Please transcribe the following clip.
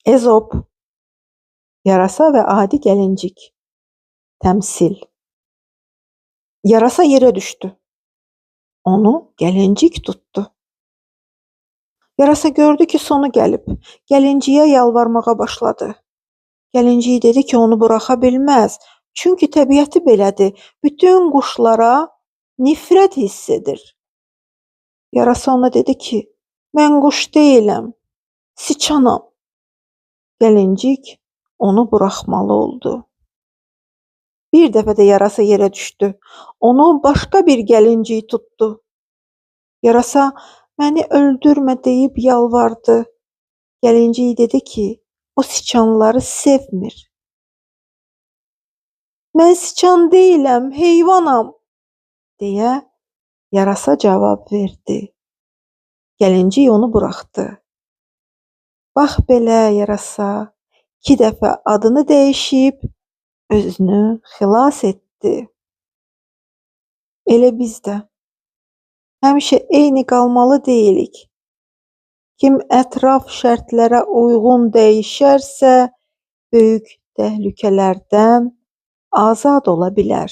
Ezop, Yarasa və Adi Gəlincik. Təmsil. Yarasa yerə düşdü. Onu gəlincik tutdu. Yarasa gördü ki, sonu gəlib. Gəlinciyə yalvarmağa başladı. Gəlinciyi dedi ki, onu buraxa bilməz. Çünki təbiəti belədir. Bütün quşlara nifrət hiss edir. Yarasa ona dedi ki, mən quş deyiləm, siçanam. Gəlincik onu buraxmalı oldu. Bir dəfə də yarasa yerə düşdü. Onu başqa bir gəlincik tutdu. Yarasa məni öldürmə deyib yalvardı. Gəlincik dedi ki, o siçanları sevmir. Mən siçan deyiləm, heyvanam, deyə yarasa cavab verdi. Gəlincik onu buraxdı. Bax belə yarasa 2 dəfə adını dəyişib özünü xilas etdi. Elə biz də həmişə eyni qalmalı deyilik. Kim ətraf şərtlərə uyğun dəyişərsə, böyük təhlükələrdən azad ola bilər.